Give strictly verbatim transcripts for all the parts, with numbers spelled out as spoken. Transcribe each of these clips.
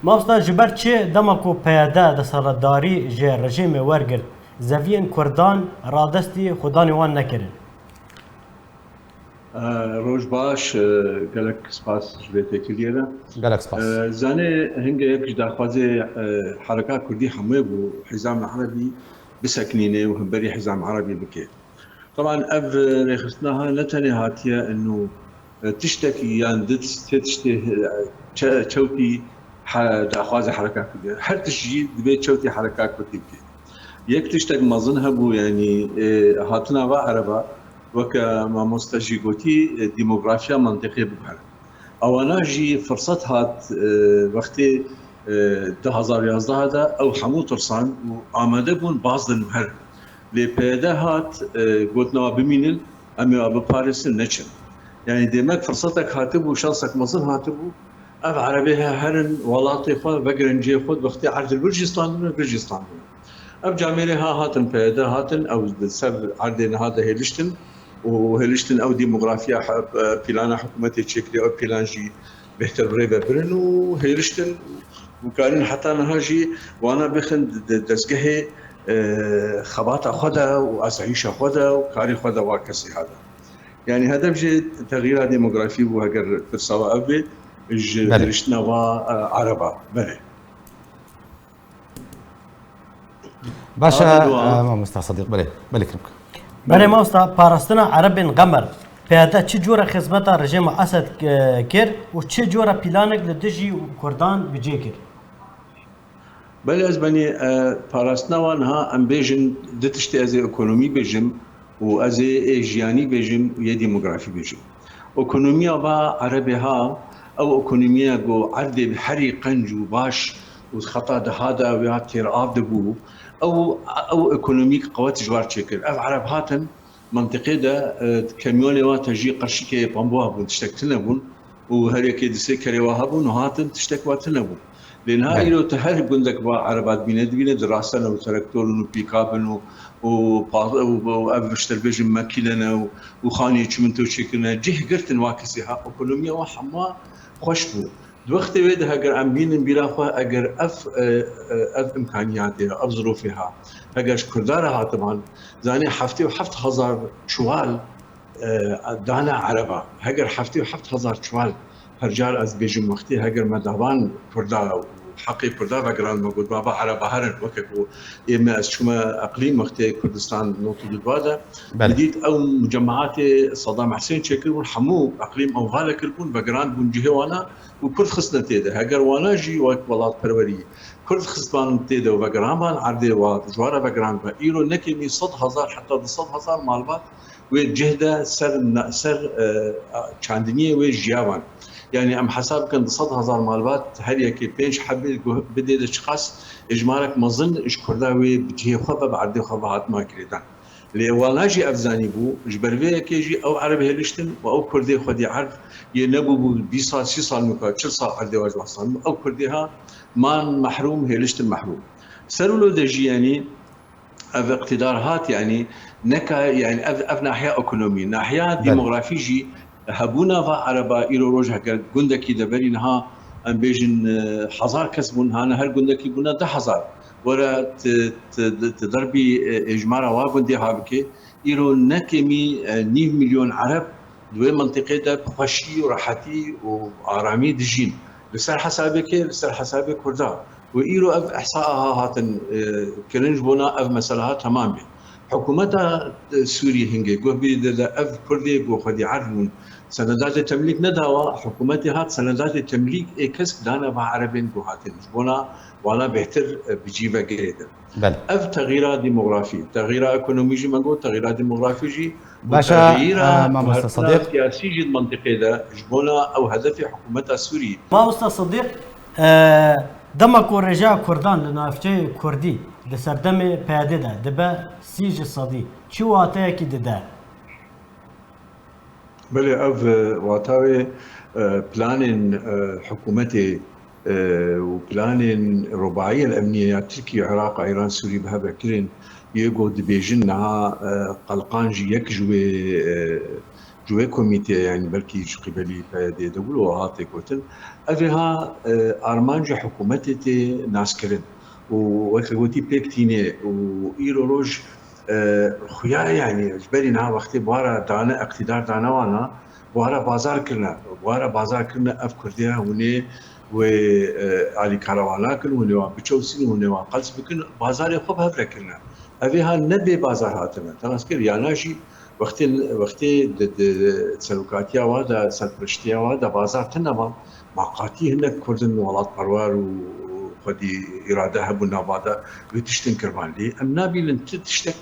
Mamosta, ji ber çi dema ku P Y D desthilatdarî ji rejîmê wergirt, zeviyên Kurdan radestî xwedanê wan nekirin? E, roj baş, e, gelek spas ji vê têkiliyê re. Gelek spas. E, zanê hingê yek ji daxwazê, e, Hereka Kurdî hemû bû, Hizam Erebî biseknîne û hemberî Hizam Erebî bike. Teban ev rêxistina ha ne tenê hatiye inu, e, tiştekî yan di tiştê, tê tiştê, e, çe-, çewtî he-, daxwazê Hereka Kurdî. Her tişt jî divê çewtî Hereka Kurdî bike. Yek tiştek mezin hebû, yanî, e, hatina va ereba, weke mamoste jî gotî, e, demografiya mentiqê biguhere. Ewana jî firset hat, e, wextê, e, du hazar yazdeh de ew hemû tirsan û amade bûn baz din û herin. Lê P Y D hat, e, gotina wa bimînin, em ê wa biparêzin, neçin. Yanî demek firsetek hatibû, şansek mezin hatibû, ev erebê he herin welatê xwe, vegerin cihê xwe, di wextê erdê li vir jî standin û vir jî standin. Ev camêrê ha hatin P Y D hatin, ew di ser erdê niha de hêliştin û hêliştin ew demografiya he-, plana hikûmetê çêkirî, ew plan jî bêhtir bi rê ve birin û hêliştin û karin heta niha jî wana bixin di, di dezgehê, e, xebata xwe de û asayîşa xwe de û karê xwe de wa kesê ha de. Yanî hedef jî texyîra demografî bû, heger pirsa we ev bê, ji Belê. hêliştina va, e, ereba. Belê. Baş e, Hadi dua. e, mamosta Sadiq, belê, belê kirim. Belê mamosta, parastina erebên Qemer, P Y D çi cure xizmeta rejîma Esed, e, kir û çi cure planek li dijî Kurdan bi cê kir? Belê ez benî, e, parastina wan ha em bêjin, di tiştê ez ê ekonomî bêjim û ez ê, ê jiyanî bêjim û yê demografî bêjim. Ekonomiya va erebê ha, ew ekonomiya ku erdê bi herî qenc û baş û xeta deha de wê hat têrav de bû, ew, ew ekonomîk qewet ji war çêkir. Ev ereb hatin, mentiqê de, e, kemyonê wa tejî qirşikê pamboa bûn, tiştek tune bûn û her yekê di sê kerê wa hebûn û hatin tiştek wa tune bûn. Lê niha Belê. îro tu her gundek va ereba dibîne, dibîne di rasten û traktor in û pîkab in û, û pa-, û, û ev işte bêjin mekîne ne û, û xaniyê çimento çêkirine. Cih girtin wa kesê ha, ekonomiya wa hema xweş bû. Di wextê wê de heger em bînin bîra xwe, eger ev, e, e, ev imkaniyatê, ev zirofê ha, heger ji Kurda re hatiban, zanê heftê û heft hezar çuwal, e, dana ereba. Heger heftê û heft hezar çuwal, her car ez bêjim wextê, heger me davan Kurda û heqê Kurda vegiran, me got, baba ereba herin, weke ku ê me ez çûme eqlîm wextê Kurdistan nod û du de, Belê. didît ew mucemaatê Saddam Hussein çêkiribûn, hemû eqlîm ew vale kiribûn, vegiran bûn cihê wana, û Kurd xistine tê de. Heger wana jî wek welatperwerî Kurd xistban tê de û vegiranban erdê wa ji wan re vegirandibe, îro ne kêmî sed hezar heta du sed hezar malbat wê cih de ser, ser, e, çandiniyê wê jiyaban. Yanî em hesab bikin du sed hezar malbat her yekê pênc hebê guh-, bidê de çiqas êjmarek mezin ji Kurda wê bi cihê xwe ve, bi erdê xwe ve hatima girêdan. Lê wana jî ev zanîbû, ji ber vê yekê jî ew ereb hêliştin û ew kurdê xwedî erd yê nebûbû bîst sal, sî sal mika, çil sal erdê wa ji wan sal bû. Ew kurdê ha man mehrûm, hêliştin mehrûm. Ser wilo de jî, yanî ev îqtîdar hat, yanî neka, yanî ev, ev nahiya ekonomî, nahiya Belê. demografî jî hebûna va ereba îro roj heger gundekî de berî niha em bêjin, e, hezar kes bûn, hane her gundekî bûna deh hezar. Were ti, ti, ti derbî, e, êjmara wa gundê ha bike, îro ne kêmî, e, nîv milyon ereb di wê mentiqê de bi xweşî û rehetî û aramî dijîn. Li ser hesabê kê? Li ser hesabê Kurda. Û îro ev ihsaa ha hatin, e, kirin ji bona ev mesele ha temam bê. Hikûmeta, e, Sûrî hingê guh bidide ev Kurdê ku xwedî erd bûn, senedatê temlîk nedawa, hikûmetê hat senedatê temlîk ê kesk dane va erebên ku hatin. Ji bona wana bêhtir, e, bi cî ve girêdin. Belê. Ev texîra demografî, texîra ekonomî jî me got, texîra demografî jî û Baş e, texîra e, mamoste hertina Sadiq. siyasî jî di mentiqê de ji bona ew hedefê hikûmeta Sûrî. Mamoste Sadiq, e, dema ku rêjeya Kurdan li navçeyê Kurdî di serdemê P Y D de dibe sî ji sedî, çi wateyekî dide? Belê, ev, e, wata wê, e, planên, e, hikûmetê, e, û planên Rubaiyel Emniye ya Tirkiye, Iraq, Îran, Sûrî bi hev ve kirin, yê ku dibêjin niha, e, Qelqan jî yek ji wê, e, ji wê komîteyê, yanî belkî ji qîbelî P Y D'ê de bû, û hatê gotin. Ev ê ha, e, armanca hikûmetê tê naskirin. Û weke gotî pêk tînê û îro roj, e, xuya, yanî ji berî niha wextê buhara dane, iqtîdar dane wana, buhara bazar kirine. Buhara bazar kirine ev Kurdiya hûnê wê, e, alîkara wan nakin, hûnê wan biçewsînin, hûnê wan qels bikin, bazarê xwe bi hev re kirine. Ev ê ha ne bê bazar hatine. Te nas kir, yana jî wextê, wextê di, di serokatiya wa de, serpiriştiya wa de bazar tune ma, ma qatî hinek Kurdin welatperwer û xwedî îrade hebû nava de wê tiştin kirvan. Lê em nabînin ti tiştek,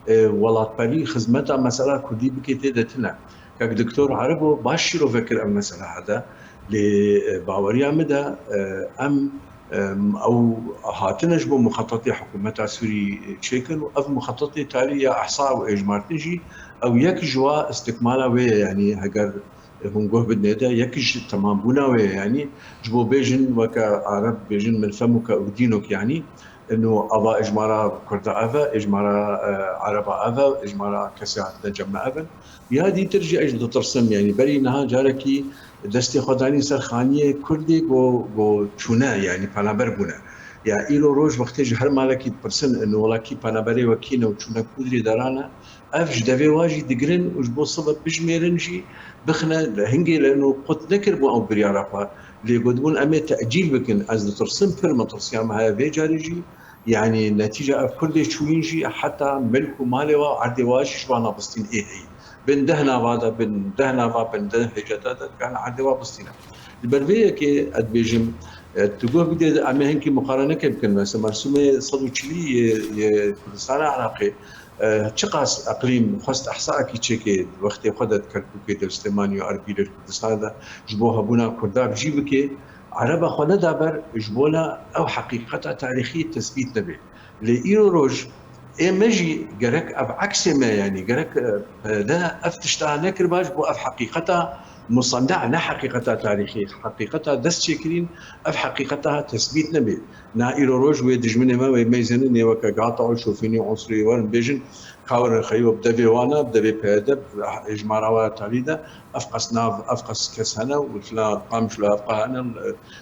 e, welatperî, xizmeta mesela Kurdî bikê tê de tune. Kek Doktor Erebo baş şîrove kir ev mesela hede. Lê, e, baweriya min de, e, em, em, ew hatine ji bo muxetetê hikûmeta Sûrî çêkin û ev muxetetê tarî ya ehsa û êjmartin jî ew yek ji wa istikmala wê ye, yanî heger hûn guh bidinê de yek ji temambûna wê ye, yanî ji bo bêjin weke Arab bêjin min femuke û dînok, yanî ino ava êjmara Kurda ev e, êjmara, e, Ereba ev e, êjmara kesê hatine cem me ev in. Ya dîtir jî ez ditirsim, yanî berî niha carekî destê xwe danî ser xaniyê Kurdê, go, go çûne, yanî penaber bûne. Ya îro roj wextê ji her malekî dipirsin, ino wela kî penaberê we kî ne û çûne kûdirê derane, ev ji devê wa jî digirin û ji bo sibe bijmêrin jî bixine hingê li ino qut nekiribûn ew biryara xwe. Lê gotibûn em ê tecîl bikin. Ez ditirsim, pir metirsiyam heye vê carê jî. Yanî netîca ev Kurdê çûyîn jî heta milk û malê wa, erdê wa jî ji wana bistîn ê heyî. Bin deh nava de, bin deh nava, bin deh hêceta de dikane erdê wa bistîne. Li ber vê yekê ez dibêjim, e, tu guh bidê de em ê hinkî muqareneke bikin. Mesela mersûmê sed û çilî yê, yê Kurdistana Iraqê, e, çiqas eqlîm xwest ehsaekî çêkê wextê xwe de di Kerkûkê de, Silêmaniyê û Erbîlê li Kurdistanê de ji bo hebûna Kurda bi cî bikê, Ereba xwe neda ber ji bona ew heqîqeta tarîxî tesbît nebe. Lê îro roj ê me jî gerek ev eksê me, yanî gerek, e, P Y D ev tişta nekiriba ji bo ev heqîqeta musenne, ne heqîqeta tarîxî, heqîqeta dest çêkirîn, ev heqîqeta tesbît nebe. Na îro roj wê dijminê me, wê meyzênin, ê weke gata û şofînî û unsurê werin bêjin, ka werin xeyî we bi devê wan e, bi devê P Y D, êjmara we ya talî de, ev qas nav, ev qas kes hene û filan Qamişlo ev qa hene,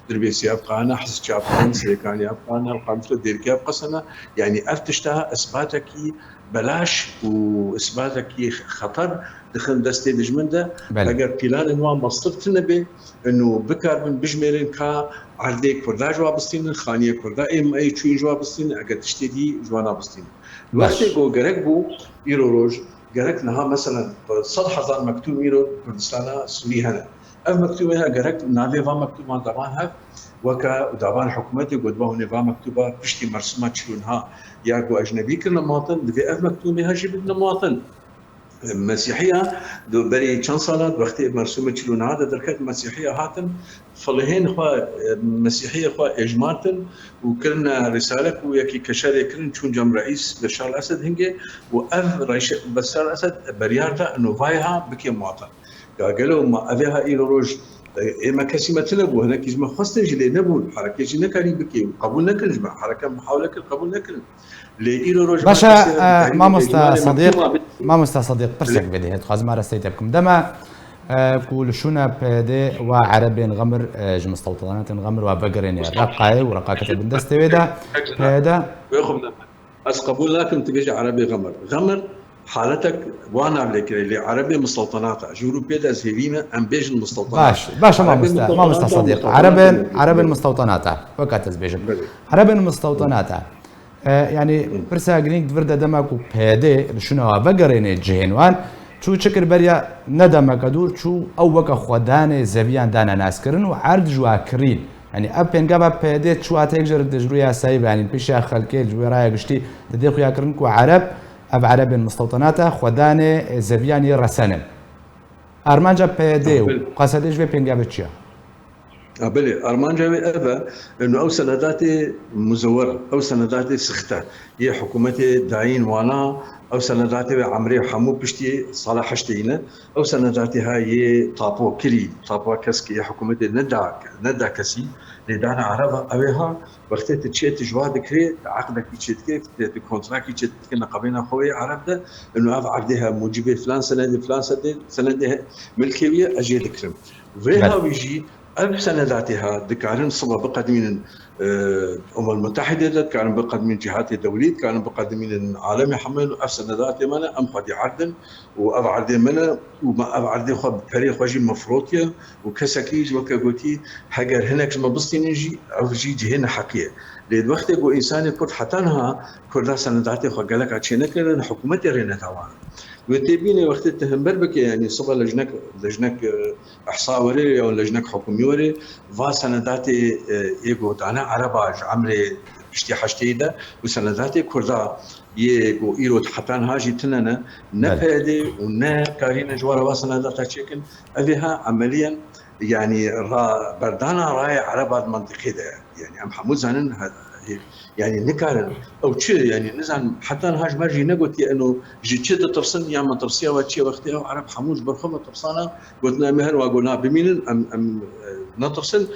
Dirbêsî ev qa hene, Hizçî ev qa hene, Sirêkanî ev qa hene, Qamişlo Dêrikê ev qas hene. Yanî ev tişta isbatekî belaş û isbatekî xeter dixin destê dijmin de. Belê. Heger pîlanên wan mestir tune bê, ino bikaribin bijmêrin ka erdê Kurda ji wa bistînin, xaniyê Kurda ê, ê çûyîn ji wa bistînin, eger tiştê dî ji wana bistînin. Baş. Wextê ku gerek bû, îro roj, gerek niha mesela sed hezar mektûb îro Kurdistana Sûrî hene. Ev mektûbê he gerek navê van mektûban daban hev, weke daban hikûmetê gotiba hûnê va mektûba piştî mersûma çil û neh ya ku ecnebî kirine matin, divê ev mektûbê he jî bidine matin. Mesîhiya, di berî çend sala, wextê mersûmê çil û neh de derket, Mesîhiya hatin, filihên xwe, e, Mesîhiyê xwe êjmartin û kirine rîsale ku yekî keşerê kirin, çûn cem reîs Beşar Esed hingê û ev reîs Beşar Esed beryar da, ino vayê ha bikê matin. Ya gelo ma evê ha îro roj, e, ê me kesî me tune bû, hinekî ji me xwestin jî lê nebûn, hereke jî nekarî bikê û qebûl nekirin ji me, hereke mihawle kir qebûl nekirin. Lê îro roj Baş e, kesê e, dikarî mamosta êjmarê Sadiq, mektûba bidî. Mamosta Sadiq, pirsek Belê. Vedê, dixwazim ara seyte bikim. Dema, e, ku li şûna P Y D wa erebên Xemir, e, ji mistewtanatên Xemir wa vegerêne Reqayê û Reqa kete bin destê wê de, P Y D. Wê xwe bide. Ez qebûl nakim tu bêjî erebê Xemir. Xemir haletek wa navlêkirê, lê erebê mistewtanata. Ji Ewropê de ez hêvî me, em bêjin mistewtanat. Baş, baş, Erebê mamosta, mistewtanata mamosta û Sadiq. mistewtanata Erebên, demek. Erebên mistewtanata. Fakat ez bêjim. Belê. Erebên mistewtanata. E, yanî Hı. pirsa girîng di vir de dema ku P Y D li şûna wa vegerêne cihên wan, çû çi kir beriya ne demeke dûr, çû ew weke xwedanê zeviyan dane naskirin û erd ji wa kirîn. Yanî ev pêngava P Y D çi wateyek jê re dide ji rûyê yasayî ve, yanî pêşiya xelkê ji wê raya giştî didê xuyakirin ku Ereb, ev Erebên mistewtanata xwedanê zeviyan yê resen in. Armanca P Y D û Belê. Q S D ji vê pêngavê çi ye? A, belê, armanca wê ev e, ino ew senedatê muzewwer, ew senedatê sixte yê hikûmetê dayîn wana, ew senedatê wê emrê hemû piştî sala heştê yî ne, ew senedatê ha yê tapo kirî, tapo keskê yê hikûmetê neda, neda kesî, Lê dana Ereba ew ê ha, wextê tu çê tu ji wa dikirê, tu eqdekî çê dikê, tu, tu kontrakî çê dikê neqabêna xwe yê Ereb de, inu ev erdê he mucibê filan senedê, filan senedê, senedê he milkê wî ye, ez jê dikirim. Vê Belê. Hawî jî ev senedatê ha dikarin siba biqedimînin, e, Umem Mutehide de, dikarin biqedimînin cihatê dewlî, dikarin biqedimînin alemê hemû, ev senedatê me ne, em xwedî erdin û ev erdê me ne û me ev erdê xwe bi perê xwe jî me firotiye û kesekî ji weke gotî, heger hinek ji me bistînin jî, ev jî cihê neheqî ye. Lê wextê ku însanê Kurd heta niha Kurda senedatê xwe geleka çênekirin, hikûmetê rê nedawan. Wê tê bînê wextê tu hember bike, yanî siba lejnek, lejnek, e, ihsa were ya lejnek hikûmî were, va senedatê, e, ê ku dane Ereba ji emrê piştî heşteyî de û senedatê Kurda yê ku îro heta niha jî tune ne, ne Belê. P Y D û ne karîne ji wara va senedata çêkin, ev ê ha emeliyen, yanî ra-, berdana rayê Ereba di mentiqê de ye. Yanî em hemû zanin, he-, yanî nikarin. Ew çi, yanî nizanim, heta niha ji me jî negotiye eno ji çi ditirsin ya metirsiya we çi ye, wextê ew Ereb hemû ji ber xwe metirsana, gotina em ê her wa got na bimînin, em, em, e, netirsin,